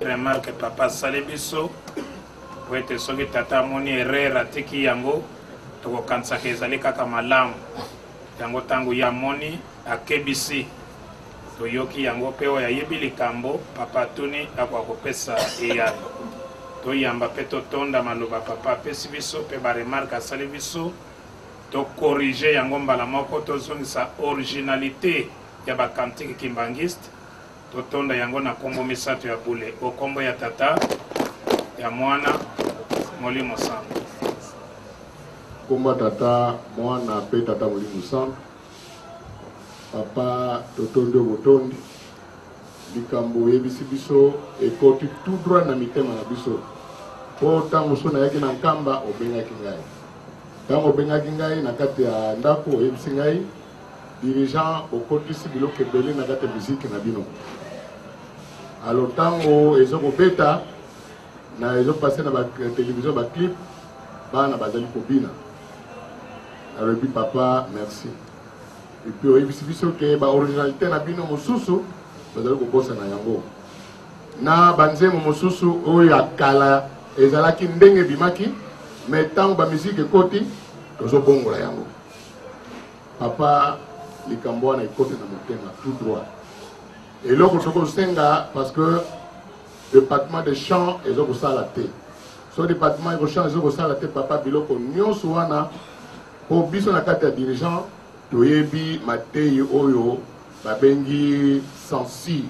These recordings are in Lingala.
Remarque papa asali biso po ete soki tata amoni erreur atiki yango, tokokanisaka ezali kaka malamu. Yango ntango ye amoni, akebisi, toyoki yango mpe oyo ayebi likambo papa atuni akoka kopesa eyano. Toyamba mpe totonda maloba papa apesi biso mpe ba remarque asali biso, to corriger yango mbala moko, tozongisa originalite ya ba cantiques kimbanguistes. Totonda yango na kombo misatu ya bule, o kombo ya Tata, ya Mwana, Molimo Santu. Kombo ya Tata, Mwana pe Tata Molimo Santu. Papa, totondi yo botondi. Likambo oyebisi biso ekoti tout droit na mitema na biso. Po tango mosusu nayaki na Nkamba, obengaki ngai. Tango obengaki ngai na kati ya ndako, oyebisi ngai Dirigeant bokotisi biloko ebele na kati ya musique na bino. Alors tango ezo kobeta na ezo passer na ba television ba clip bana bazali kobina. Nalobi papa merci. Et puis oyebisi biso ke ba originalité na bino mosusu bazali kobosana yango. Na ba nzembo mosusu oyo ya kala ezalaki ndenge ebimaki mais tango ba musique ekoti tozobongola yango. Papa likambo wana ekoti na motema tout droit. Eloko tokosenga parce que departement de chant ezo kosala te. So departement ya chant ezo kosala te papa biloko nyonso wana po biso na kati ya dirigeant toyebi mateyi oyo babengi censure.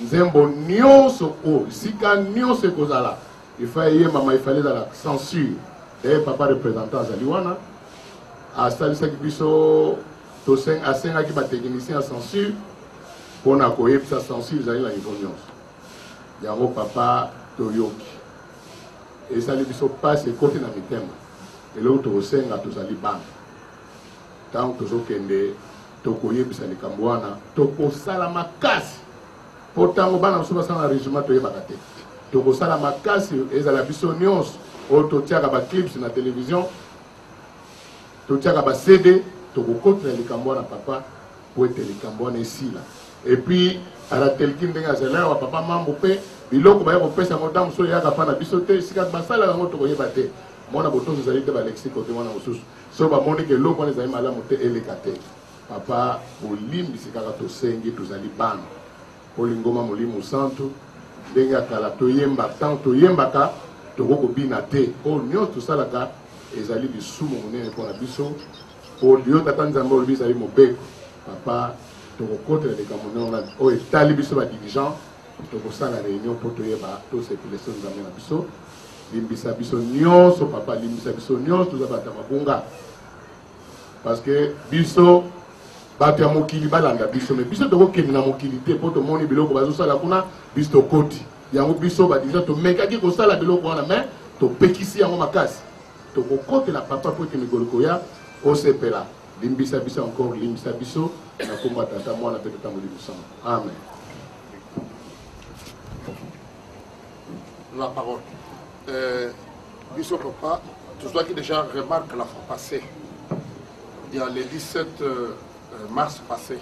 Nzembo nyonso oyo sika nyonso ekozala il faut eyembama il fallait ezala censure. D'ailleurs papa représentant azali wana asalisaki biso asengaki ba technicien ya censure mpona koyebisa censure ezali na niveau nyonso yango papa toyoki esali biso mpasi ekoti na mitema eloko tokosenga tozali bana ntango tozokende tokoyebisa likambo wana tokosala makasi mpo ntango bana mosusu basala na régime toyebaka te tokosala makasi ezala biso nyonso oyo totiaka baclips na télévision totiaka ba CD tokokotela likambo wana papa po ete likambo wana esila et puis aratelki ndenge azali awa papa mambo mpe biloko baye kopesa yango ntango mosusu eyaka mpa na biso te esika basalaka yango tokoyeba te mwana botosi ezali te balekisi kote wana mosusu so bamoni ke eloko wana ezali malamu te eleka te papa bolimbisi kaka tosengi tozali bana mpo lingoma molimo santu ndenge ya kala toyemba ntango toyembaka tokoki kobina te oyo nyonso tosalaka ezali lisumu monene mpo na biso mpo yo tata nzambe olobi ezali mobeko papa tokokotela likambo ndenge oyo etali biso badirigeant tokosala réunion mpo toyeba tosepelisa nzambe na biso limbisa biso nyonso papa limbisa biso nyonso toza bato ya mabunga parce que biso bato ya mokili balanda biso me biso tokokende na mokili te mpo tomoni biloko bazosala kuna biso tokoti yango biso badirigeant tomekaki kosala biloko wana me topekisi yango makasi tokokotela papa mpo ete mikolo koya osepela limbisa biso encore limbisa biso na nkombo ya tata mwana mpe tata molimo sango amen. La parole. Biso papa tozwaki déjà remarque la fois passée il y a le 17 mars passé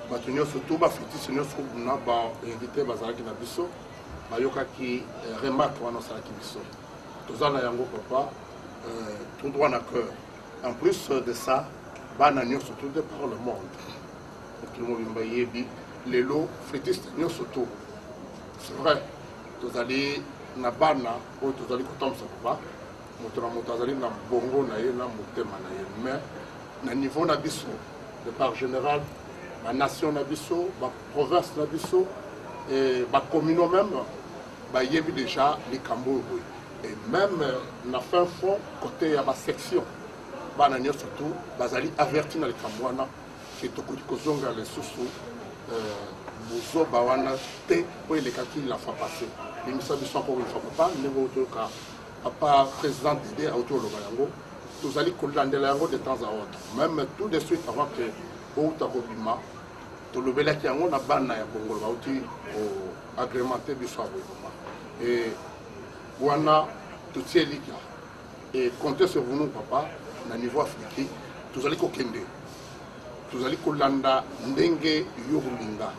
bato nyonso to bafetise nyonso na bainvité bazalaki na biso bayokaki remarque wana osalaki biso toza na yango papa tout droit na cœur. En plus de ça bana nyonso tout de par le monde mokili mobimba yebi lelo fetiste nyonso to c'est vrai tozali na bana oyo tozali kotambwisa papa moto na moto azali na bongo na ye na motema na ye mais na niveau na biso de part général ba nation na biso ba province na biso et ba communaux même bayebi déjà likambo oyo boye et même na fin fond côté ya ba section bana nyonso tout bazali averti na likambo wana ke tokoki kozonga lisusu buzoba wana te oyo elekaki la fois passée. Limbisa biso encore une fois papa ndenge oyo toyoka papa président Dede auti oloba yango tozali kolandela yango de temps à autre même tout de suite avant que outa kobima tolobelaki yango na bana ya Bongolo bauti koagrémente biso ya boyeboma et wana totie elikya et comptez sur nous papa na niveau africain tozali kokende tozali kolanda ndenge yo kolinga.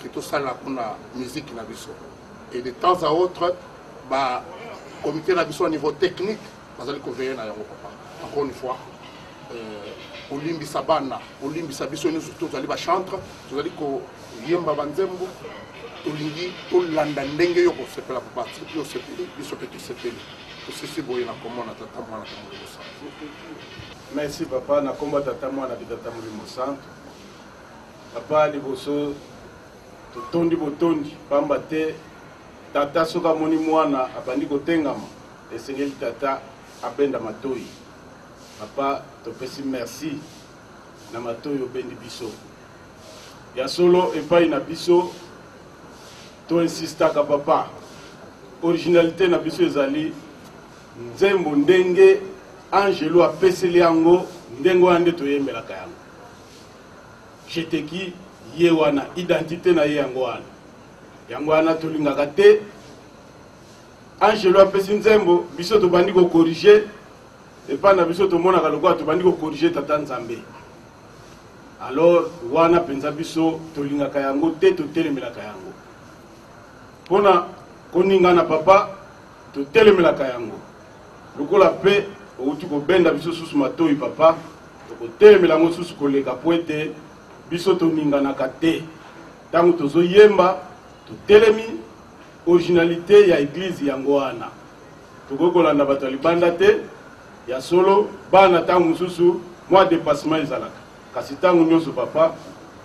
ke tosala mpona musique na biso. Et de temps à autre, ba comité na biso au niveau technique bazali koveille na yango papa. Encore une fois, kolimbisa bana, kolimbisa biso nyonso tozali bachantre, tozali koyemba banzembo, tolingi tolanda ndenge yo kosepela papa. Soki osepeli, biso mpe tosepeli. Tosisi boye na komona Tata, Mwana mpe Molimo Santu. Merci papa, na komba Tata, Mwana mpe Tata Molimo Santu. Papa, liboso totondi botondi, pamba te tata soki amoni mwana abandi kotengama, esengeli tata abenda matoi. Papa, topesi merci na matoi obendi biso. Ya solo epai na biso toinsistaka papa, originalité na biso ezali nzembo ndenge angelo apeseli yango, ndenge wana nde toyembelaka yango. Jeteki ye wana identité na ye yango wana, yango wana tolingaka te angelo apesi nzembo biso tobandi kokorige epai na biso, tomonaka lokola tobandi kokorige tata Nzambe. Alors wana mpenza biso tolingaka yango te, totelemelaka yango mpona koningana papa, totelemelaka yango lokola mpe outi kobenda biso susu matoi papa, tokotelemela yango susu koleka, po ete biso toninganaka te ntango tozoyemba, totelemi. Originalité ya eglise yango wana, tokoki kolanda bato ya libanda te. Ya solo bana ntango mosusu mwa dépassement ezalaka, kasi ntango nyonso papa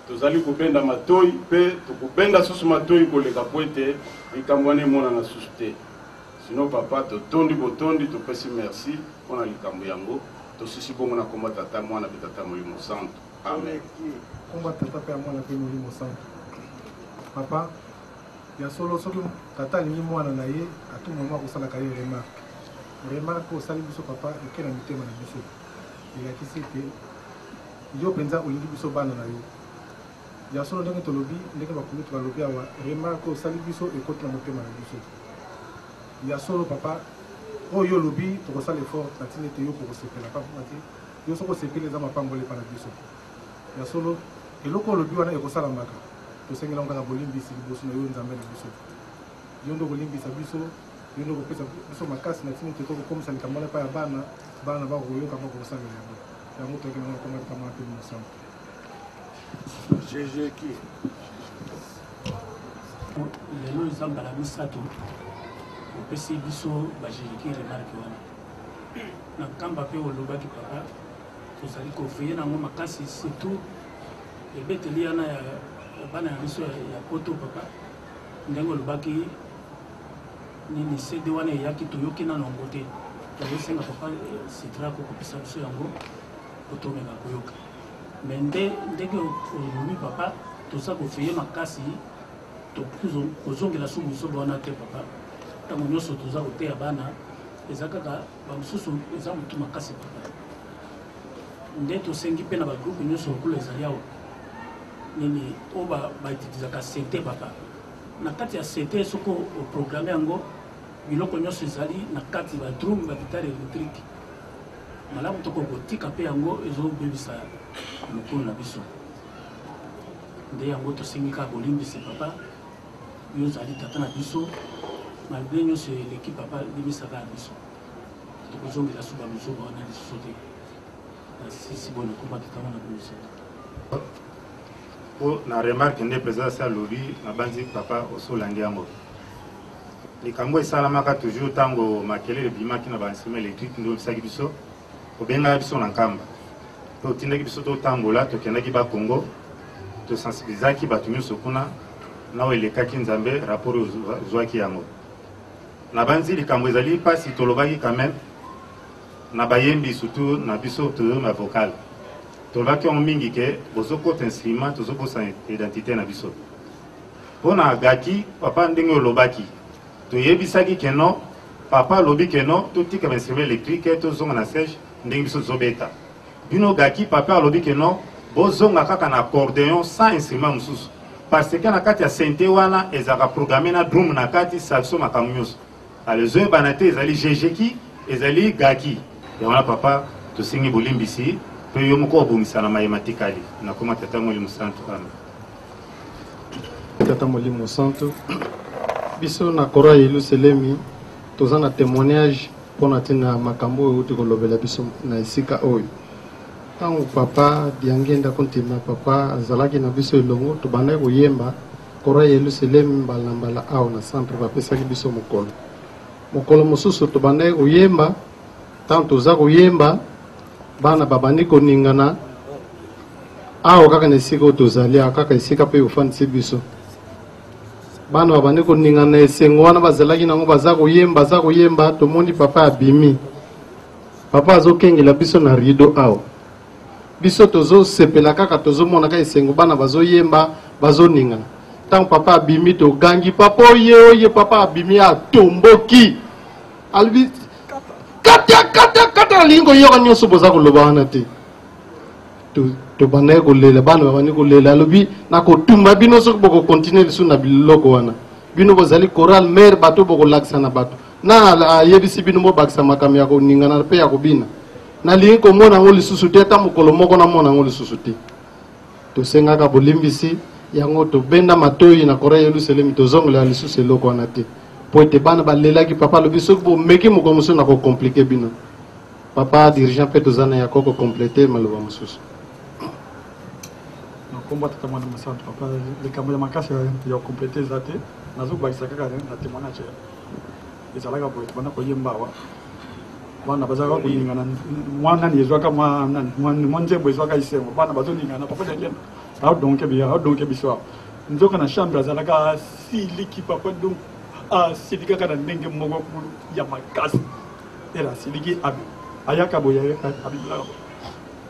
tozali kobenda matoi mpe tokobenda susu matoi koleka, po ete likambo wana emonana susu te. Sino papa, totondi botondi, topesi merci mpona likambo yango. Tosisi bongo na komba Tata, Mwana mpe Tata Molimo Santu. Amen. Komba Tata mpe ya Mwana mpe Molimo Santu. Papa, ya solo soki tata alingi mwana na ye, atu mama akosalaka ye remarque. Remarque osali biso papa eke na mitema na biso, elakisi ete yo mpenza olingi biso bana na yo. Ya solo ndenge tolobi, ndenge bakulutu balobi awa, remarque osali biso ekoti na motema na biso. Ya solo papa, oyo yo olobi tokosala effort na ntina ete yo kokosepela papa te. Yo soki osepeli eza mapamboli epa na biso. Ya solo eloko olobi wana ekosalamaka. Tosengela kaka bolimbisi liboso na yo Nzambe na biso. Yo nde okolimbisa biso, yo nde okopesa biso makasi na ntina ete tokokomisa likambo wana epai ya bana, bana bakoyoka bakokosalela yango. Yango toyaki nango na komba Tata, Mwana mpe Molimo Santu. GGQ. Lelo eza mbala misato opesi biso bajeliki remarke wana na Nkamba, mpe olobaki papa tozali koveye nango makasi, surtout ebeteli wana ya bana ya biso ya poto. Papa, ndenge olobaki nini, CD wana eyaki, toyoki nano yango te. Tozosenga papa Sidra kokopesa biso yango po tomeka koyoka. Me nde ndenge olobi papa, toza koveye makasi, kozongela su buzoba wana te papa. Ntango nyonso toza koteya bana, eza kaka bamosusu eza motu makasi papa. Nde tosengi mpe na bagroupe nyonso lokola ezali awa nini oyo bautilisaka sente papa, na kati ya sente soki oprogramme yango, biloko nyonso ezali na kati, badrum, bagitare électrique, malamu tokoki kotika mpe yango ezobebisa lokolo na biso. Nde yango tosengi kaka bolimbisi papa. Yo ozali tata na biso, malgré nyonso eleki papa, limbisaka ya biso, tokozongela su bamozoba wana lisusu te. Nasisi boye nakoma tata wana biso. Mpo na remarque nde président asi alobi, nabanzi papa osolandi yango. Likambo esalamaka toujours ntango makelele ebimaki na bainstrument électrique, nde oyebisaki biso, obengaka biso na Nkamba mpe otindaki biso totambola. Tokendaki Bakongo, tosensibilizaki bato nyonso kuna na oyo elekaki. Nzambe, rapport oyo ozwaki yango, nabanzi likambo ezali mpasi. Tolobaki quand même na bayembi, surtout na biso tozoyemba vocal, tolobaki yango mingi ke bozokota instrument, tozobosana identité na biso. Mpo na gaki papa, ndenge olobaki, toyebisaki ke non, papa alobi ke non, totika bainstrument électrique, tozonga na siège ndenge biso tozobeta. Bino gaki, papa alobi ke non, bozonga kaka na accordéon sans instrument mosusu, parce que na kati ya synthé wana ezalaka programme na drum na kati, saxo, makambo nyonso. Alors ezoyebana te ezali ggki, ezali gaki. Yango wana papa tosengi bolimbisi mpe yo moko obongisa na mayema tikali. Nakoma Tata, Molimo Santu. Amen. mpe Tata Molimo Santu. Biso na Kora Yelusalemi toza na témoignage mpo na ntina ya makambo oyo outi kolobela biso na esika oyo. Ntango papa Diangenda Kuntima papa azalaki na biso elongo, tobandaki koyemba Kora Yelusalemi mbala na mbala awa na centre, bapesaki biso mokolo. Mokolo mosusu tobandaki koyemba, ntango toza koyemba bana babandi koningana awa kaka na esika oyo tozali awa kaka esika mpe ofandisi biso bana babandi koningana na esengo wana bazalaki nango baza koyemba baza koyemba tomoni papa abimi papa azokengela biso na rido awa biso tozosepela kaka tozomona kaka esengo bana bazoyemba bazoningana ntango papa abimi togangi papa oye oye papa abimi atomboki alobi kata kata kata alingi koyoka nyonso boza koloba wana te tobandaki kolela bana babandi kolela alobi nakotumba bino soki bokokontinue lisusu na biloko wana bino bozali choral mare bato bokolakisa na bato na ayebisi bino bobakisa makambo ya koningana mpe ya kobina nalingi komona yango lisusu te ata mokolo moko namona yango lisusu te tosengaka bolimbisi yango tobenda matoi na kora yelusalemi tozongelela lisusu eloko wana te mpo ete bana balelaki papa alobi soki bomeki mokolo mosusu na kokomplike bino papa dirigeant mpe toza na yako kokomplete maloba mosusu na nkombo ya tata mwana mosantu papa likambo ya makasi ya kokomplete eza te nazobakisa kaka na témoignage ezalaka boye tobanda koyemba awa bana bazalaka koningana mwa nani ezwaka mwa nani mwa nzembo ezwaka esengo bana bazoningana papa diangenda aodonke aodonke biso awa nzoka na chambre azalaka asiliki papa donc asiliki kaka na ndenge moko ya makasi ela asiliki ayaka boye abimilaka boye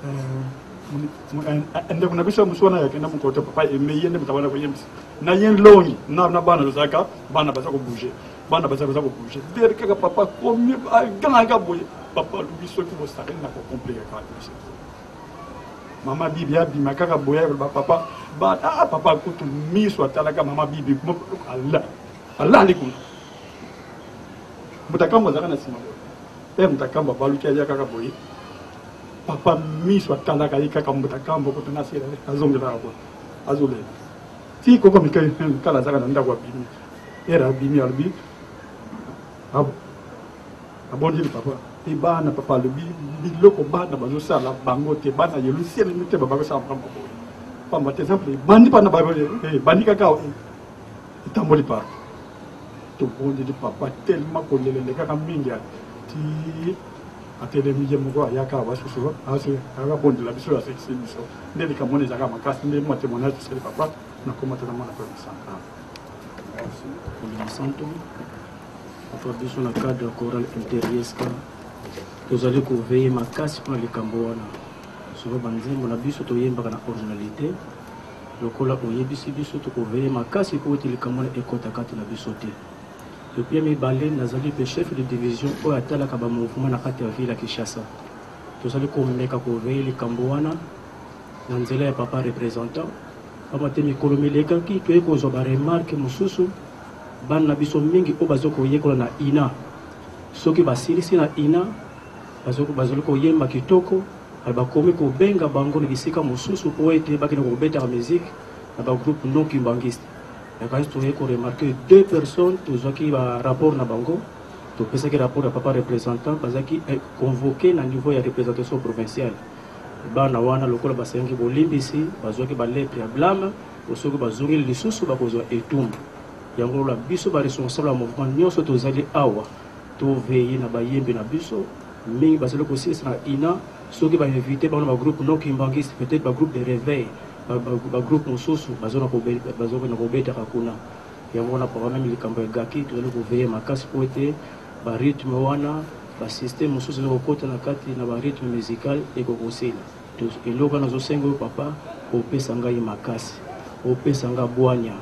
eh, ndeko na biso mosu wana yakenda mokoto papa eme ye nde moto abanda koyembisa na ye nlongi na bana tozalaka bana baza kobouge bana baza baza kobouge dere kaka papa komi agangaka boye papa alobi soki bosakani na kokomplike kaka biso mama bibi abima kaka boye akoloba papa ba, ah, papa kutu miso atalaka mama bibi alali kuna moto akambo azalaka na nsima boye e moto akambo abaluki aya kaka boye papa miso atalaka ye kaka moto akambo kutu nasela azongelaka boye azolela ti koko mikala azalaka na ndako abimi ere abimi alobi abondeli papa te bana papa alobi biloko bana bazosala bango te bana yelusalemi te babakosala makambo boye pamba te exemple ebandi bana ebandi kaka etamboli partout tobondeli papa tellement kolela elekaka mingi ti atelemi ye moko ayaka basusu abondela biso asekisi biso nde likambo wana ezalaka makasi nde mwa témoignage tosali papa nakoma tata mwana mpe mosanta Molimo Santo, papa biso na cadre ya chorale interieska tozali koveye makasi mpona likambo wana solo banzembo na biso toyembaka na originalité lokola oyebisi biso tokoveye makasi mpo ete likambo wana ekota kati na biso te epuis ya mibale nazali mpe chef de division oyo atalaka bamouvement na kati ya ville ya kinshasa tozali komeka koveye likambo wana na nzela ya papa représentant Pamba te mikolo milekaki toye kozwa ba remarque mosusu, bana na biso mingi oyo bazo koyekola na INA, soki basilisi na INA bazali koyemba kitoko, bakomi kobenga bango na bisika mosusu mpo ete bakende kobetaka musique na ba groupe non kimbanguiste. Nakanisi toye ko remarquer deux personnes, tozwaki ba rapport na bango, topesaki rapport ya papa représentant, bazalaki eh, convoqué na niveau ya représentation provinciale. Bana wana lokola basengaki bolimbisi, bazwaki ba lettre ya blame, po soki bazongeli lisusu bakozwa etumbu. Yango lola biso ba responsable ya mouvement nionso tozali awa to veiller na bayembi na biso mingi bazali kosilisa na INA, soki ba inviter bango na ba groupe non kimbanguiste, peut-être ba groupe de reveil, ba, ba, ba groupe mosusu bazona bazokenda kobetaka kuna. Yango wana papa meme likambo ya gaki tozali koveiller makasi po ete ba rythme wana ba système mosusu eza kokota na kati na ba rythme musical ekokosila eloko wana nazosenga yo papa opesa ngai makasi opesa ngai bwanya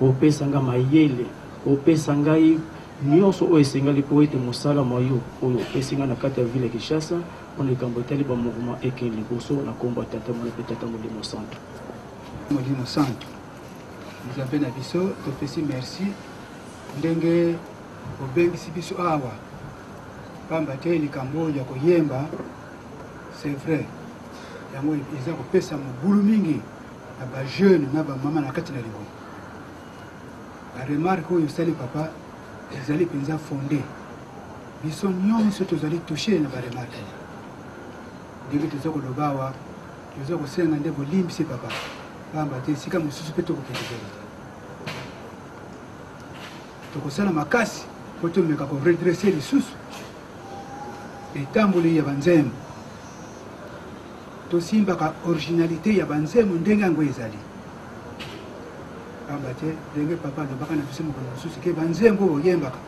opesa ngai mayele opesa ngai nyonso oyo esengeli mpo ete mosala mwa yo oyo opesi ngai na kati ya ville ya Kinshasa mpo na likambo etali ba mouvement ekende liboso na nkombo ya tata mwana mpe tata molimo santu molimo santu nzambe na biso topesi merci ndenge obengisi biso awa pamba te likambo oyo ya koyemba c'est vrai yango eza kopesa mobulu mingi na bajeune na bamama na kati na libongo. Baremarque oyo osali papa ezali mpenza fonde. Biso nyonso tozali touche na baremarque wana. Ndenge toza koloba awa, toza kosenga nde bolimbisi papa, pamba te esika mosusu mpe tokokende te. Tokosala makasi mpo tomeka koredresse lisusu etamboli ya banzembo. Tosimbaka originalité ya banzembo ndenge yango ezali, pamba te ndenge papa alobaka na biso mokolo mosusu ke banzembo oyo oyembaka,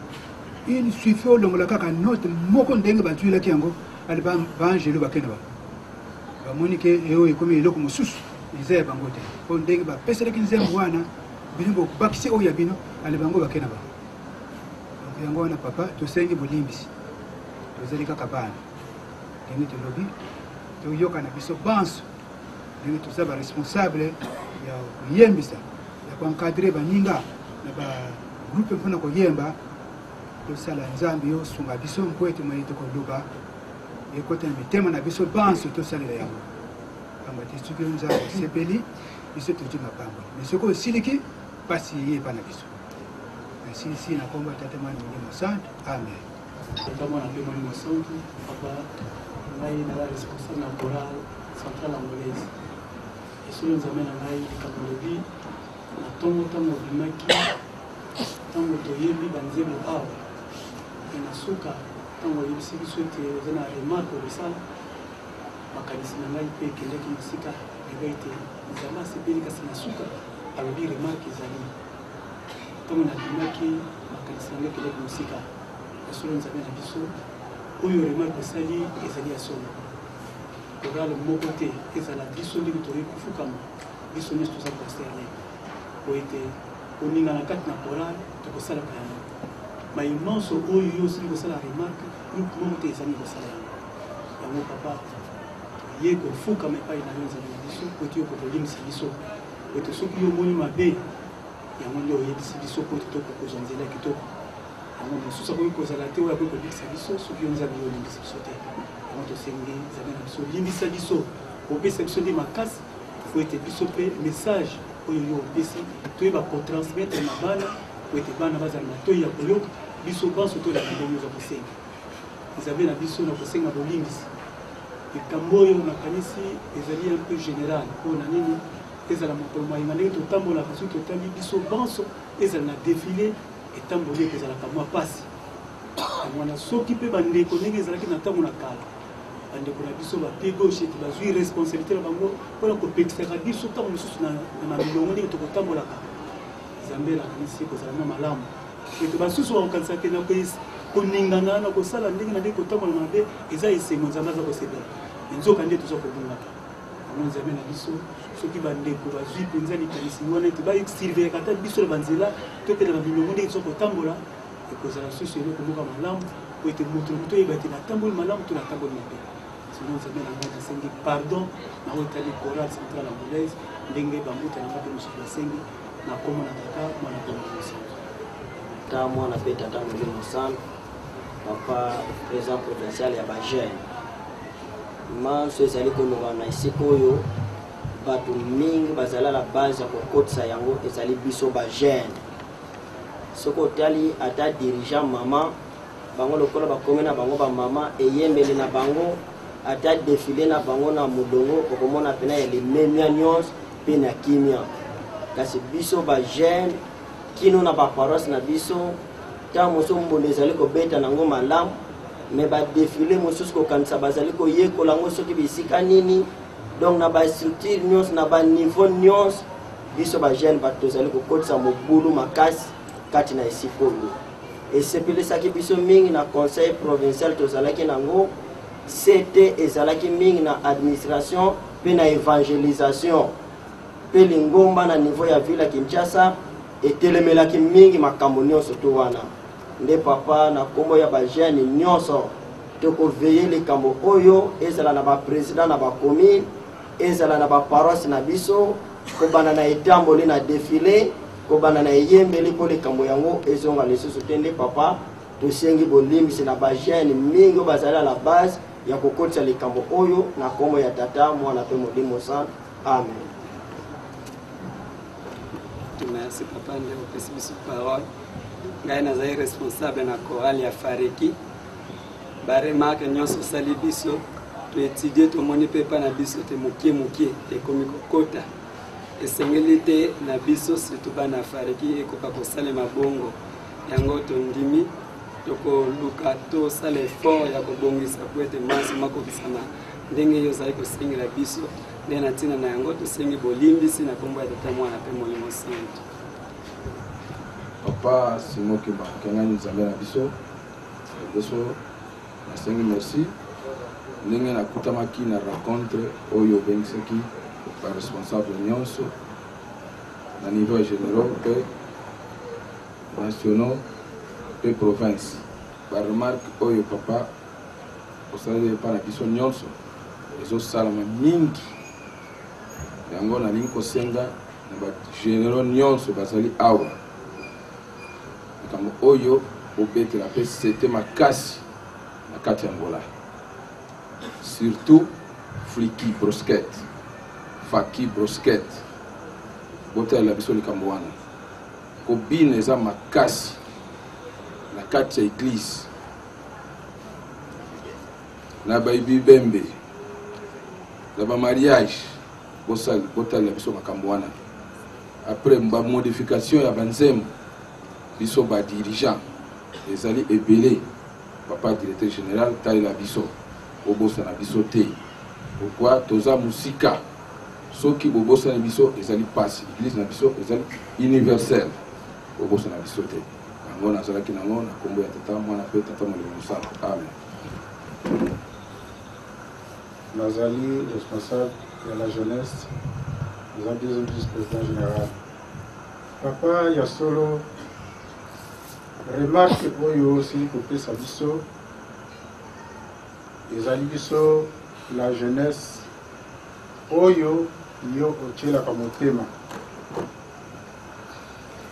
il suffit olongola kaka note moko ndenge bazwilaki yango, ale baangelo bakende bango bamoni ke oyo ekomi eloko mosusu eza ya bango te, mpo ndenge bapeselaki nzembo wana bino bobakisi oyo ya bino, ale bango bakende bango. Donc yango wana papa tosengi bolimbisi, tozali kaka bana ndenge tolobi, toyoka na biso banso ndenge toza baresponsable ya koyembisa, ya koencadre baninga na bagroupe mpona koyemba. Tosala Nzambe yo osunga biso mpo ete moye tokoloba ekota na mitema na biso banso, tosalela yango, pamba te soki yo Nzambe osepeli, biso tozwi mapamboli, me soki osiliki, mpasi eye epa na biso. Nasilisi na nkombo ya Tata, Mwana, Molimo Santu, amen. Tata, Mwana mpe Molimo Santu. Papa, ngai naza responsable na chorale centrale angolaise. Esolo Nzambe na ngai, likambo lobi na ntongo ntango obimaki, ntango toyembi banzembo awa, mpe na suka ntango oyebisi biso ete oza na remarque okosala, makanisi na ngai mpe ekendaki mosika. Nayeba ete Nzambe asepeli, kasi na suka alobi remarque ezali. Ntango nabimaki, makanisi na ngai ekendaki mosika. Ya solo Nzambe na biso, oyo remarque osali ezali ya solo. Chorale moko te ezala biso ndenge toyei kofukama, biso nyonso toza concerne po ete koningana kati na chorale tokosalaka yango. Mai manso oyo yo osili kosala remarque, groupe moko te ezangi kosala yango. Yango papa, ye kofukama epai na yo Nzambe na biso, po ete yo okokolimbisa biso, po ete soki yo omoni mabe yango nde oyebisi biso, po ete tokoka kozwa nzela ya kitoko. Yango mosusu akoki kozala te oyo akoki kobikisa biso soki yo Nzambe yo olimbisi biso te. Yango tosengi Nzambe na biso, limbisa biso, opesa biso nde makasi po ete biso mpe message oyo yo opesi toyeba kotransmettre na bana, po ete bana bazala matoi ya koyoka, biso banso tolanda ndenge oza kosenga. Nzambe na biso, na kosenga bolimbisi, likambo oyo nakanisi ezali un peu général. Mpo na nini ezala mokolo moyenga ndenge totambolaka, soki totali biso banso ezala na défilé etamboli ekozalaka mwa pasi. Yango wana soki mpe bandeko ndenge ezalaki na ntango na kala, bandeko na biso ba pied gauche ete bazwi responsabilité na bango mpona kopekisaka biso ntango mosusu na mamilongo ndenge tokotambolaka, Nzambe nakanisi ekozala mwa malamu ete basusu bakokanisa te na koningana na kosala ndenge na ndenge kotambola mabe eza esengo, Nzambe aza kosepela, nzoka nde toza kobungaka. Yango Nzambe na biso, soki bandeko bazwi mpenza likanisi wana ete basurveyaka ata biso na banzela tokende na milongo ndenge toza kotambola, ekozala susu eloko moko malamu po ete moto na moto oyeba ete natamboli malamu to natamboli mabe. Sino Nzambe na ngai, nasengi pardon na oyo etali chorale centrale angolaise ndenge bambuta na ngai mpe mosusu basengi na nkombo na Tata, Mwana mpe Molimo Santu. Tata, Mwana mpe Tata Molimo Santu. Papa président provincial ya bajeune, manso ezali koloba na esika oyo bato mingi bazala na base ya kokotisa yango ezali biso bajeune. Soki otali ata dirigeant mama bango lokola bakomi na bango bamama, eyembeli na bango ata defile na bango na molongo, okomona pena ya limemia nyonso mpe na kimia. Kasi biso bajeune kino na baparoisse na biso, ntango mosusu mbonda ezali kobeta nango malamu, me badefile mosusu kokanisa bazali koyekola yango soki bisika nini. Donc na bastructure nyonso na baniveau nyonso, biso bajeune bato tozali kokotisa mobulu makasi kati na esika oyo. Esepelisaki biso mingi na conseil provincial tozalaki nango, ct ezalaki mingi na administration mpe na evangelisation, mpe lingomba na niveau ya ville ya Kinshasa etelemelaki mingi makambo nyonso to wana. Nde papa, na nkombo ya bajeune nyonso, tokoveye likambo oyo ezala na baprésident na bacommune, ezala na baparoisse na biso, kobanda na etamboli na defile, kobanda na eyembeli, mpo likambo yango ezonga lisusu te. Nde papa, tosengi bolimbisi na bajeune mingi oyo bazali à la base ya kokotisa likambo oyo, na nkombo ya Tata, Mwana mpe Molimo Santu, amen. Merci papa nde opesi biso parole. Ngai nazali responsable na chorale ya Fareki. Ba remarque nyonso osali biso toetudie, tomoni mpe epai na biso te mokie mokie ekomi kokota. Esengeli te na biso surtout bana ya Fareki ekoka kosalema bongo. Yango tondimi tokoluka tosala effort ya kobongisa mpo ete manso makokisama ndenge yo ozali kosengela biso. Nde na ntina na yango tosengi bolimbisi na nkombo ya Tata, Mwana mpe Molimo Santu. Papa Simon Kimbangu Kiangani, Nzambe na biso liboso, nasengi merci ndenge nakutamaki na rencontre oyo obengisaki ba responsable nyonso na niveau ya généraux mpe nationaux mpe province. Ba remarque oyo papa osaleli epai na biso nyonso ezosalama mingi, yango nalingi kosenga na ba généraux nyonso bazali awa, likambo oyo bobetela mpe sete makasi na kati ya Angola, surtout Fliki Brosquette, Faki Brosquette, botalela biso likambo wana. Kobina eza makasi na kati ya eglise na bibembe na bamariage, botalela biso makambo wana. Après bamodification ya banzembo, biso badirigeant ezali ebele. Papa directeur général, talela biso, bobosana biso te. Pourquoi toza mosika? Soki bobosani biso ezali mpasi. Eglise na biso ezali universelle, bobosana biso te. Yango nazalaki nango na nkombo ya Tata, Mwana mpe Tata Molimo Mosantu. Amen. Nazali responsable ya la jeunesse, naza deuxième vice-président général. Papa, ya solo remarque oyo osili kopesa biso ezali biso la jeunesse oyo yo otielaka motema.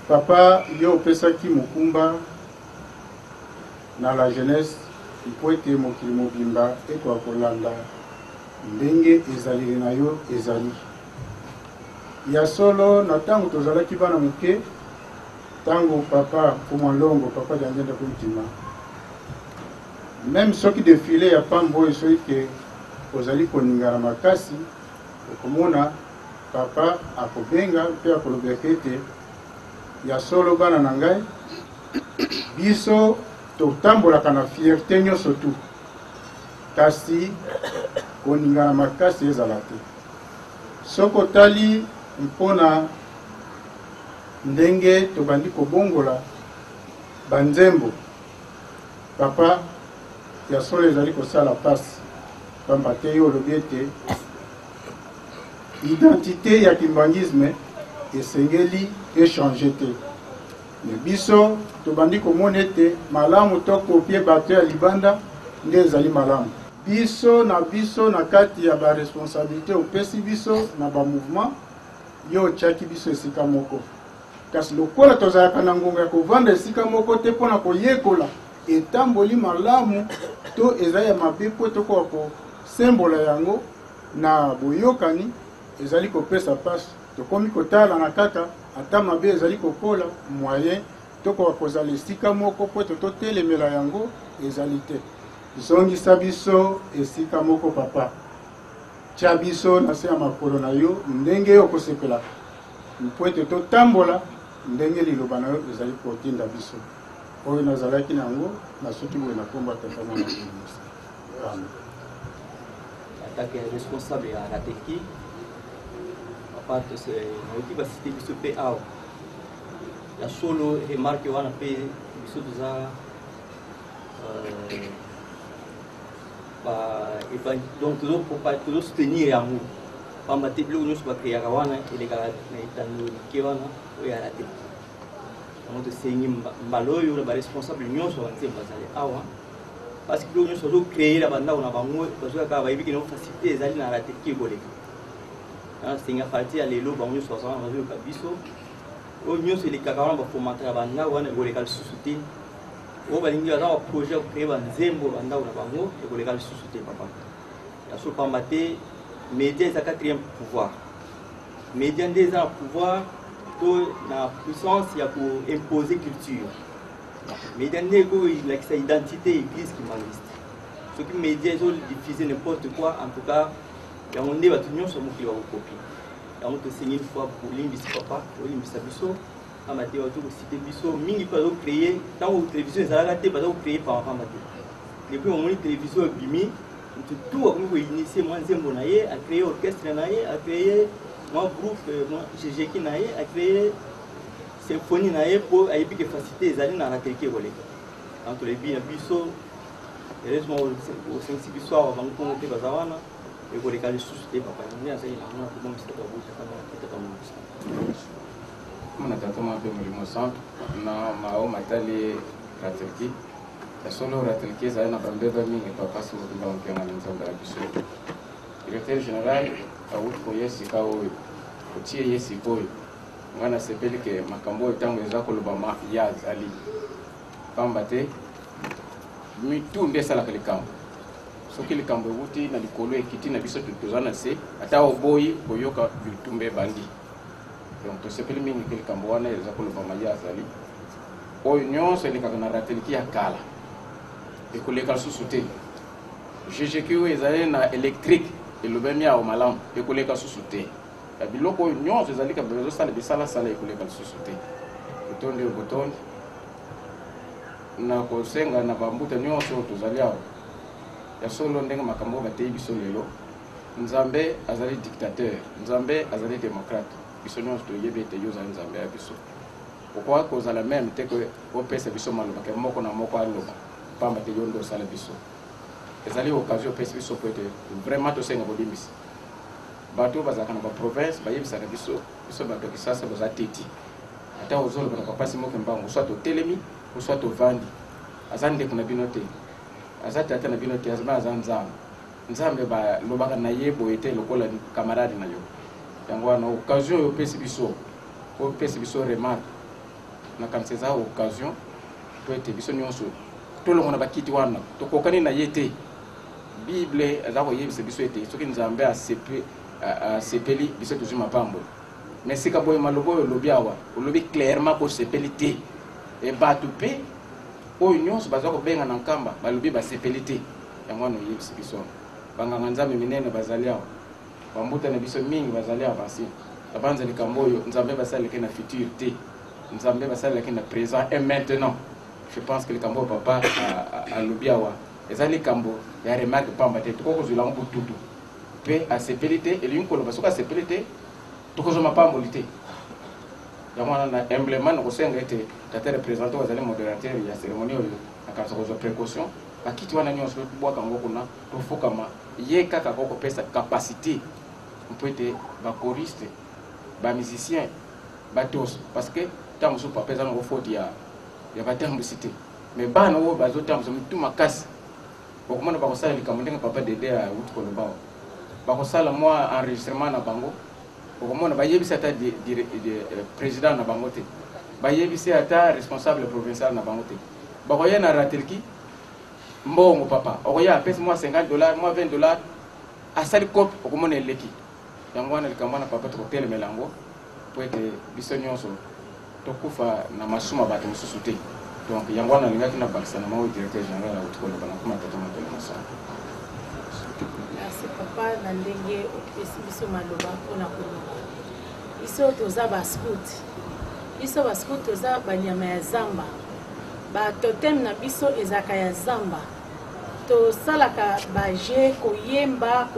Papa, yo opesaki mokumba na la jeunesse mpo ete mokili mobimba ekoka kolanda ndenge ezaleli na yo ezali. Ya solo, na ntango tozalaki bana moke, ntango papa Nkumu Longo, papa Diangienda Kuntima, meme soki defile ya pamba oyo soki ke ozali koningana makasi, okomona papa akobenga mpe akolobelaka ete ya solo bana na ngai, biso totambolaka na fierté nyonso tu, kasi koningana makasi ezala te. Soki otali mpona ndenge tobandi kobongola banzembo, papa, ya solo ezali kosala mpasi, pamba te yo olobi ete identité ya kimbanguisme esengeli echange te. Me biso tobandi komona ete malamu tokopie bato ya libanda nde ezali malamu. Biso na biso na kati ya ba responsabilité opesi biso na ba mouvement, yo otiaki biso esika moko, kasi lokola tozalaka na ngonga ya kovanda esika moko te mpo na koyekola etamboli malamu to eza ya mabe mpo tokoka kosembola yango na boyokani, ezali kopesa mpasi. Tokomi kotalana kaka ata mabe ezali kokola, moyen tokoka kozala esika moko mpo ete totelemela yango ezali te. Zongisa biso esika moko papa, tia biso na se ya makolo na yo ndenge yo okosepelaka, mpo ete totambola ndenge liloba na yo ezali kotinda biso. Oyo nazalaki na yango nasuki boye na nkombo ya Tata, Mwana mpe Molimo Santu. Amen. En tant que responsable ya Rateki, papa, nayoki basite biso mpe awa ya solo remarque wana mpe biso toza donc tozosoutenir yango, pamba te biloko nyonso bakreaka wana elekaka na etando like wana oyo ya Rateki. Yango tosengi mbala oyo na baresponsable nyonso ya banzembo bazali awa, parce que biloko nyonso bazocreye na bandako na bango, bazoya kaka bayebi kino facilité ezali na Rateki ekoleka. Nasengi parti ya lelo bango nyonso baza wana bazoyoka biso, oyo nyonso elekaka wana bafomataka bandako wana ekoleka lisusu te. Oyo balingi baza baprojet ya kocreye banzembo bandako na bango ekoleka lisusu te papa. Ya so pamba te média eza quatrième pouvoir, média nde eza na pouvoir to na puissance ya koimpose culture. Media nde ekolakisa identité église kimbanguiste. Soki media ezodiffuse n'importe quoi, en tout cas yango nde bato nyonso ya mokili bakokopie yango. Tosengi une fois bolimbisi papa, olimbisa biso, pamba te bazo kosite biso mingi mpe bazocreye. Ntango télévision ezalaka te, baza kocreye pambapamba te. Depuis omoni télévision ebimi, motu tout akomi koinitie mwa nzembo na ye, acreye orchestre na ye, acreye mwa groupe, mwa ggki na ye, acreye symphonie na ye, mpo ayebi ke facilité ezali na rateliki ekoleka. Donc tolebi na biso, heureusement osengisi biso awa, bango mpongo mpe baza wana, ekoleka lisusu te papa. Yango nde azali nango na kobongisa babuta kama tata mobisa. Mona tata mwa mpe molimo santu na mao matali ratelki. Ya solo, ratelki ezali na bambeba mingi. Papa Simokimba Mokenga na Nzambe ya biso, directeur général awuti koya esika oyo, otie ye sikoyo. Ngai nasepeli ke makambo oyo ntango eza kolobama, ye azali, pamba te mitu nde esalaka likambo. Soki likambo ewuti na likolo, ekiti na biso, toza na se, ata oboyi koyoka, bitumba ebandi. Donc tosepeli mingi ke likambo wana eza kolobama, ye azali. Oyo nyonso elekaka na rateliki ya kala ekoleka lisusu te. Ggq oyo ezali na électrique, elobemi awa malamu, ekoleka lisusu te. Ya biloko oyo nyonso ezali kabila ezosala bisalasala, ekoleka lisusu te. Botondi oyo botondi na kosenga na bambuta nyonso oyo tozali awa. Ya solo, ndenge makambo oyo bateyi biso lelo, Nzambe azali dictateur, Nzambe azali démocrate. Biso nyonso toyebi ete yo ozali Nzambe ya biso. Okoki kozala meme te ke opesa biso maloba ke moko na moko aloba, pamba te yo nde osala biso. Ezali occasion opesi biso po ete vraiment tosenga bolimbisi. Bato oyo bazalaka na baprovince bayebisaka biso, biso bato ya Kisasa boza teti. Ata ozoloba na papasi moko mbango, soit otelemi, soit ovandi, aza ndeko na bino te, aza tata na bino te, aza Nzambe. Nzambe balobaka na ye boye te lokola camarade na yo. Yango wana occasion oyo opesi biso, opesi biso remarque, nakanisa eza occasion po ete biso nyonso tolongo na bakiti wana, tokokani na ye te. Bible aza koyebisa biso ete soki Nzambe asepeli, biso tozwi mapamboli. Mais sika boye, maloba oyo olobi awa, olobi clairement kosepeli te. E bato mpe oyo nyonso baza kobenga na Nkamba balobi basepeli te. Yango wana oyebisi biso awa, banganga Nzambe minene bazali awa, bambuta na biso mingi bazali awa, basi babanza likambo oyo Nzambe basalelaki na futur te, Nzambe basalelaki na présent et maintenant. Je pense que likambo oyo papa alobi awa eza likambo ya remarque pamba te. Tokoki kozwela yango bututu mpe asepeli te, elingi koloba soki asepeli te, tokozwa mapamboli te. Yango wana na humblement na kosenga ete tata représentant oyo azali modérateur ya cérémonie oyo akanisa kozwa précaution. Bakiti wana nyonso tobwaka yango kuna, tofukama. Ye kaka akokopesa capacité mpo ete bachoriste, bamusicien batosa, parce que ntango mosusu papa eza nango faute ya batambusi te, mais bana oyo bazotambusa mitu makasi, okomona bakosala likambo ndenge papa Dede awuti koloba awa. Bakosala mwa enregistrement na bango, okomona bayebisi ata président na bango te, bayebisi ata responsable provincial na bango te. Bakoya na ratelki mbongo, papa okoya apesi mwa 50 $, mwa 20 $, asali cope, okomona eleki. Yango wana likambo wana papa tokotelemela yango po ete biso nyonso tokufa na masumu ya bato mosusu te. Donc yango wana alingaki nabakisa na maoyo directeur général auti koloba na kuma tata mapele mosala. Merci papa na ndenge opesi biso maloba mpona koloba. Biso toza bascout, biso bascout toza banyama ya zamba. Batotem na biso ezalaka ya zamba. Tosalaka baje, koyemba,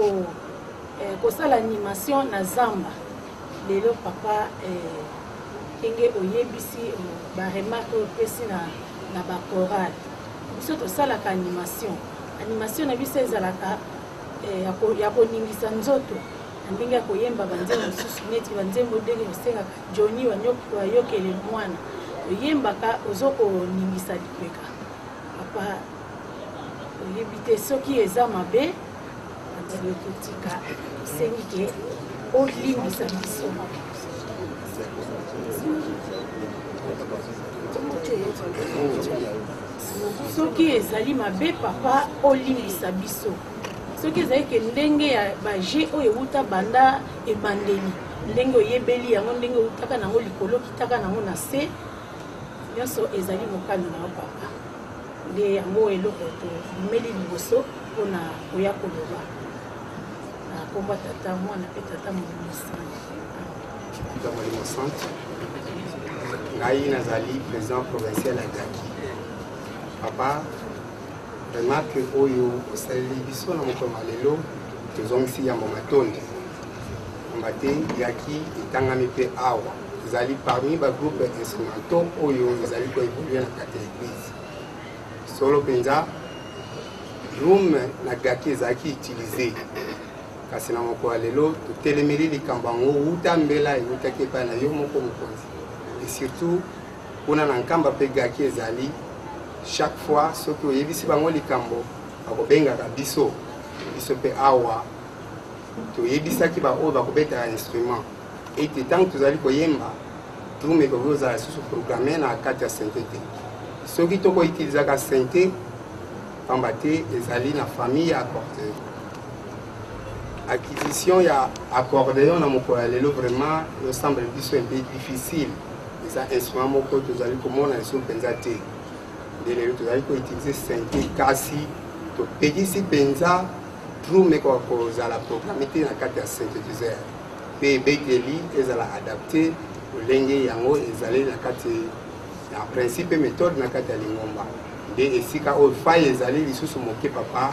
kosala animation na zamba. Lelo papa, ndenge oyebisi baremarque oyo opesi na bachorale, biso tosalaka animation. Animation na biso ezalaka ya koningisa nzoto na ndenge ya koyemba banzembo mosusu, neti banzembo ndenge osengaka Johnny Wayokele mwana, oyembaka ozo koningisa lipeka. Papa, oyebi te soki eza mabe, totika, tosengi ke olimbisa biso. Soki ezali mabe papa, olimbisa biso. Soki ezali ke ndenge ya baje oyo ewuta banda ebandeli. Ndenge oyebeli yango, ndenge outaka nango likolo, okitaka nango na se, nyonso ezali mokano na yo papa. Nde yango eloko tobimeli liboso mpona koya koloba na nkombo ya Tata, Mwana mpe Tata Molimo Santu. Tata Molimo Santu, ngai nazali président provincial ya Gaki. Papa, remarque oyo osaleli biso na mokolo ya lelo, tozongisi yambo matondi, pamba te Gaki etangami mpe awa ezali parmi bagroupe instrumentaux oyo ezali koevolue na kati ya eglise. Solo mpenza room na Gaki ezalaki utilise, kasi na mokolo ya lelo totelemeli likambo yango wuta mbela ewutaki epai na yo moko mokonzi, et surtout kuna na Nkamba mpe Gaki ezali chaque fois soki oyebisi bango likambo bakobengaka biso. Biso mpe awa toyebisaki baoyo bakobetaka instrument ete ntango tozali koyemba, drum ekoki kozala lisusu programme na kati ya synthé te. Soki tokoutilisaka synthé, pamba te ezali na famille ya accordéon, acquisition ya accordéon na mokolo ya lelo vraiment ezosemble biso un peu difficile. Eza instrument moko tozali komona lisusu mpenza te. Nde lelo tozali koutilize synthé, kasi topekisi mpenza drum ekoka kozala programme te na kati ya synthétiseur, mpe ebeteli ezala adapte lolenge yango ezali na kati ya principe méthode na kati ya lingomba. Nde esika oyo fai ezali lisusu moke papa,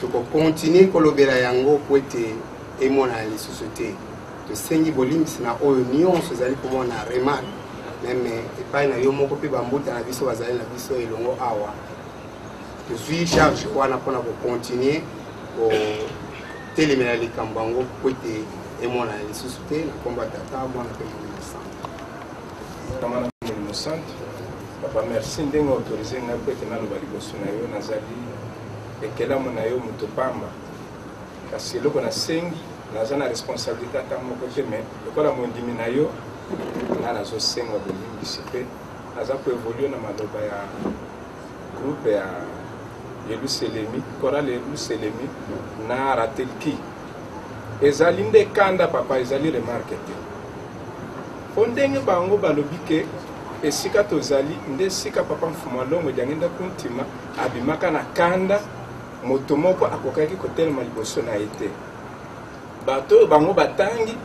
tokokontinue kolobela yango po ete emonana lisusu te. Tosengi bolimbisi na oyo nyonso ezali komona remarque meme epai na yo moko mpe bambuta na biso bazali na biso elongo awa. Tozwi charge wana mpona kokontinue kotelemela likambo yango po ete emonana lisusu te, na nkombo ya Tata, Mwana mpe Molimo Santu. Molimo Santu, papa, merci ndenge autorise ngai mpo ete naloba liboso na yo. Nazali ekelamu na yo, moto pamba, kasi eloko nasengi, naza na responsabilité ata moko te, mais lokola mondimi na yo, ngai nazosenga bolimbisi mpe naza koevolue na maloba ya groupe ya Yelusalemi, chorale Yelusalemi na Ratelki. Ezali nde kanda papa, ezali remarque te, mpo ndenge bango balobi ke esika tozali nde esika papa Mfumu Alongo Diangenda Kuntima abimaka na kanda, moto moko akokaki kotelema liboso na ye te. Bato oyo bango batangi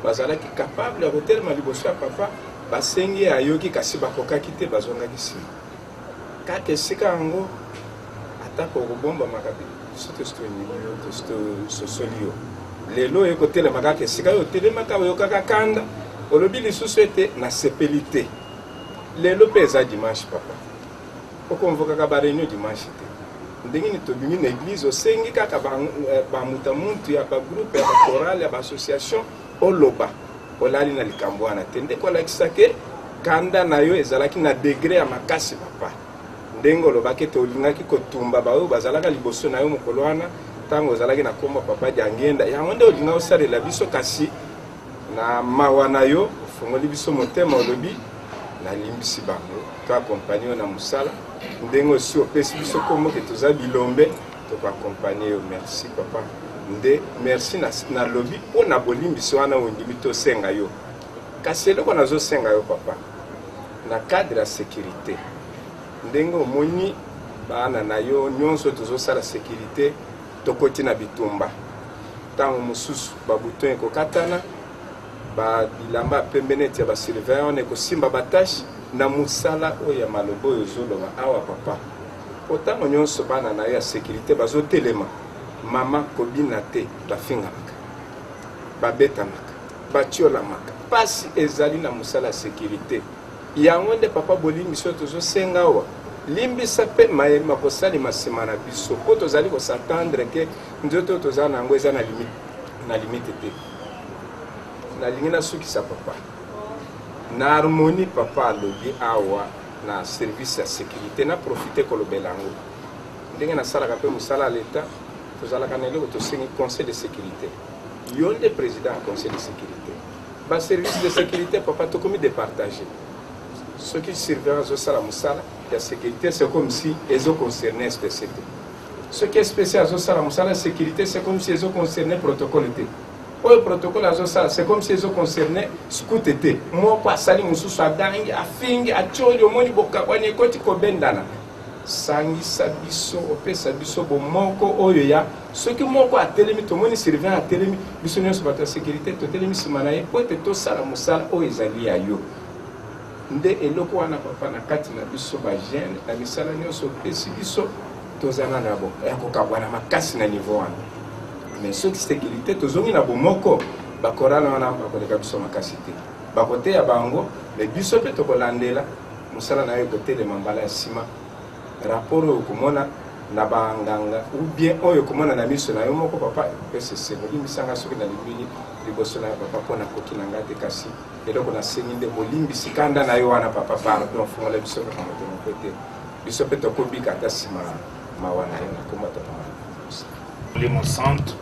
bazalaki capable ya kotelema liboso ya papa, basengi ye ayoki, kasi bakokaki te, bazongaki nsima kaka esika yango. Atako okobombamaka, biso tosi tondimi yo, tosi tososoli yo. Lelo oye kotelema kaka esika oyo otelemaka, oyokaka kanda, olobi lisusu ete nasepeli te. Lelo mpe eza dimanche papa, okonvokaka bareunion dimanche te. Ndenge nini tobimi na eglise, osengi kaka bamuta muntu ya bagroupe, ya bachorale, ya baassociation, oloba olali na likambo wana te? Nde kolakisa ke kanda na yo ezalaki na degre ya makasi papa, ndenge olobaki ete olingaki kotumba baoyo bazalaka liboso na yo mokolo wana ntango ozalaki na nkombo papa Diangenda. Yango nde olinga osalela biso, kasi na mawa na yo ofongoli biso motema, olobi nalimbisi bango, to akompagne yo na mosala. Ndenge osi opesi biso nkombo ke toza bilombe, tokoakompagne yo. Merci papa, nde merci nalobi mpo na bolimbisi wana ondimi tosenga yo. Kasi eloko nazosenga yo papa, na cadre ya sécurité, ndenge omoni bana na yo nyonso tozosala sécurité, tokoti na bitumba, ntango mosusu babouton ekokatana, bilamba ya pembe neti ya basurveillant wana ekosimba batashe na mosala oyo ya maloba oyo ozoloba awa papa. Po ntango nyonso bana na yo ya sécurité bazotelema, mama kobina te, bafingamaka, babetamaka, batiolamaka, mpasi ezali na mosala ya sécurité. Yango nde papa, bolimbisi oyo tozosenga awa, limbisa mpe mayema kosalema nsima na biso, mpo tozali kosatendre ke nzoto oyo toza na yango eza na limite, na limite te. Nalingi nasukisa papa na harmonie. Papa alobi awa na service ya sécurité, na profite kolobela yango. Ndenge nasalaka mpe mosala ya leta, tozalaka na eloko tosengi conseil de sécurité. Yo nde président ya conseil de sécurité, baservice de sécurité papa, tokomi départage. Soki surveillant azosala mosala ya sécurité, c'est comme si ezoconcerne SPC te. Soki SPC azosala mosala ya sécurité, c'est comme si ezoconcerne protocole te. Oyo protocole azosala, c'est comme si ezo concerne scout te. Moko asali, mosusu agangi, afingi, atioli, omoni bokabwani ekoti kobendana. Sangisa biso, opesa biso bomoko oyo ya soki moko atelemi, tomoni surveillant atelemi, biso nyonso bato ya securite totelemi nsima na ye mpo ete tosala mosala oyo ezali ya yo. Nde eloko wana papa, na kati na biso ba jeune, na misala nyonso opesi biso, toza nano ya kokabwana makasi na niveau wana. Mais soki securite tozongi na bomoko, bakorale wana bakoleka biso makasi te, bakoteya bango, mais biso mpe tokolandela mosala na yo ekotelema. Mbala ya nsima, rapport oyo okomona na banganga ou bien oyo okomona na miso na yo moko, papa, ekopesa esengo. Limbisanga soki nalimbi liboso na yo, papa, mpo nakoki na ngai te, kasi eloko nasengi nde bolimbisi kanda na yo wana, papa. Pardon, fongola biso kaka motema mpo ete biso mpe tokobika ata nsima mawa na yo. Nakoma tata. Molimo Santu,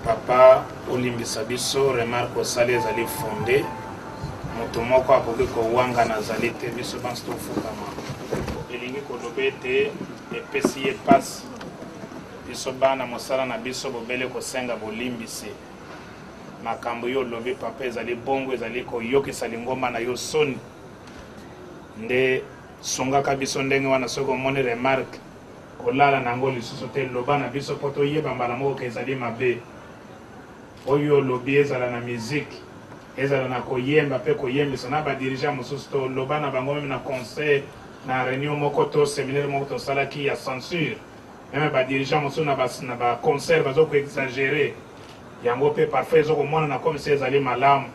papa, olimbisa biso. Remarque osali ezali fonde. Moto moko akoki kowangana azali te. Biso banso tofukama, elingi koloba ete epesi ye mpasi. Biso bana, mosala na biso bobele kosenga bolimbisi. Makambo yo olobi, papa, ezali bongo, ezali koyokisa lingomba na yo soni. Nde sungaka biso ndenge wana. Soki omoni remarque, kolala na yango lisusu te, loba na biso mpo toyeba mbala moko ke ezali mabe. Oyo olobi, ezala na miziki, ezala na koyemba mpe koyembisa, na badirigeant mosusu toloba na bango, meme na conseil, na réunion moko to séminaire moko tosalaki ya censure, meme badirigeant mosusu na baconcert baza koexagere yango, mpe parfois ezokomonana comme si ezali malamu,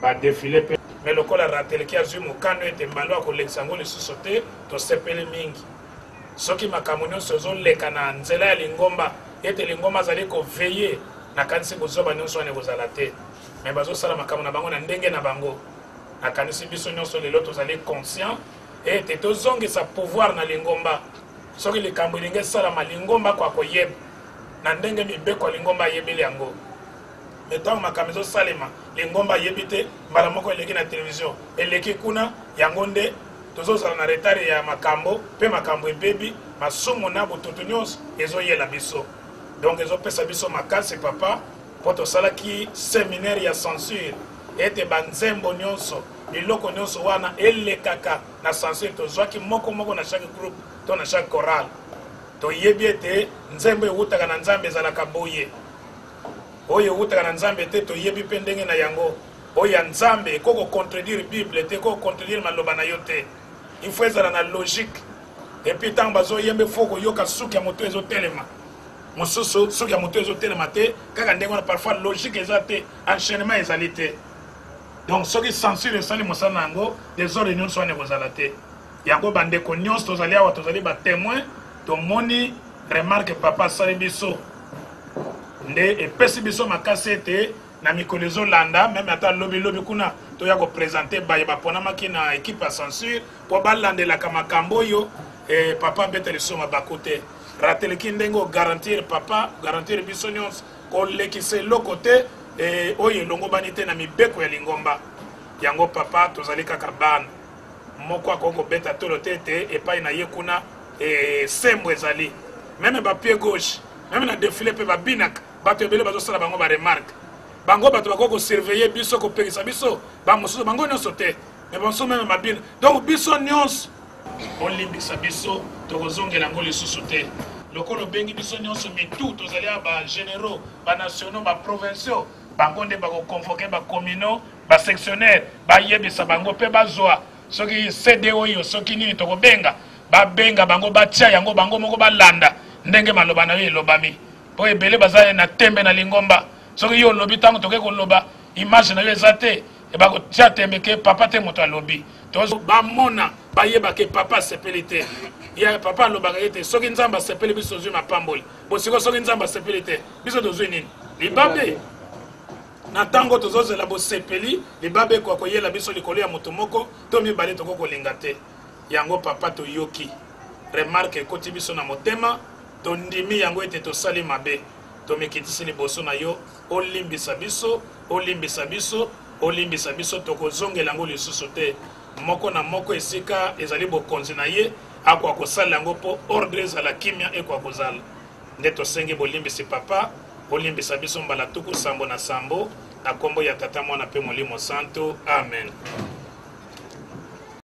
badefile mpe. Me lokola Ratelki azwi mokano ete mbala akolekisa yango lisusu te, tosepeli mingi. Soki makambo nyonso ezoleka na nzela ya lingomba, ete lingomba azali koveye, nakanisi bozoba nyonso wana ekozala te. Me bazosala makambo na bango na ndenge na bango. Nakanisi biso nyonso lelo tozali conscient ete tozongisa pouvoir na lingomba. Soki likambo elingi esalama, lingomba ko akoyeba na ndenge mibeko ya lingomba ayebeli yango. Me ntango makambo ezosalema, lingomba ayebi te, mbala moko eleki na televizio, eleki kuna, yango nde tozozala na retard ya makambo, mpe makambo ebebi, masumu na botutu nyonso ezoyela biso. Donc ezopesa biso makasi, papa, mpo tosalaki seminaire ya censure ete banzembo nyonso, biloko nyonso wana elekaka na censure. Tozwaki moko moko na chaque groupe to na chaque chorale. Toyebi ete nzembo ewutaka na Nzambe ezalaka boye, oyo ewutaka na Nzambe te toyebi mpe ndenge na yango. Oyo ya Nzambe ekoki kocontredire Bible te, ekoki kocontredire maloba na yo te. Il faut ezala na logique. Et puis ntango bazoyemba, faut koyoka suki ya moto ezotelema, mosusu suki ya moto ezotelema te, kaka ndenge wana. Parfois logique eza te, enchaînement ezali te. Donc soki censure esali mosala na yango, desordre nyonso wana ekozala te. Yango bandeko nyonso tozali awa, tozali batémoin, tomoni remarque papa asali biso, nde epesi biso makasi ete na mikolo ezolanda, meme ata lobilobi kuna, toya kopresente baye baponamaki na ekipe ya censure mpo balandelaka makambo oyo. Papa abeta lisusu mabaku te. Rateleki ndenge ogarantir, papa, garantir biso nyonso kolekisa eloko te oyo elongobani te na mibeko ya lingomba. Yango papa, tozali kaka bana. Moko akoki kobeta tolo te ete epai na ye kuna sembo ezali. Meme bapied gauche, meme na defile mpe babinaka, bato ebele bazosala bango baremarke. Bango bato bakoki kosurveille biso, kopekisa biso, bamosusu bango nyonso te, me bamosusu meme babina. Donc biso nyonso, olimbisa biso, tokozongela yango lisusu te. Lokola obengi biso nyonso mitu, tozali ya bagénéraux, banationaux, baprovinciaux, bango nde bakoconvoke bacommunaux, basectionnaire, bayebisa bango mpe bazwa soki cd oyo, soki nini tokobenga, babenga bango, batia yango bango moko, balanda ndenge maloba na yo elobami. Mpo ebele baza na tembe na lingomba. Soki yo olobi, ntango toke koloba, image na yo eza te, bakotia tembe ke papa te moto alobi. Bamona, bayeba ke papa asepeli te. Ya papa alobaka ete soki Nzambe asepeli, biso tozwi mapamboli. Bosiko, soki Nzambe asepeli te, biso tozwi nini? Libabe. Na ntango tozozela bosepeli, libabe ekoka koyela biso likolo ya moto moko to mibale, tokoki kolinga te yango. Papa, toyoki remarke, ekoti biso na motema, tondimi yango ete tosali mabe, tomikitisi liboso na yo, olimbisa biso, olimbisa biso, olimbisa biso. Tokozongela yango lisusu te. Moko na moko esika ezali bokonzi na ye, akoka kosalela yango mpo ordre ezala, kimia ekoka kozala. Nde tosengi bolimbisi, papa. Olimbisa biso mbala 77 na nkombo ya Tata, Mwana mpe Molimo Santu. Amen.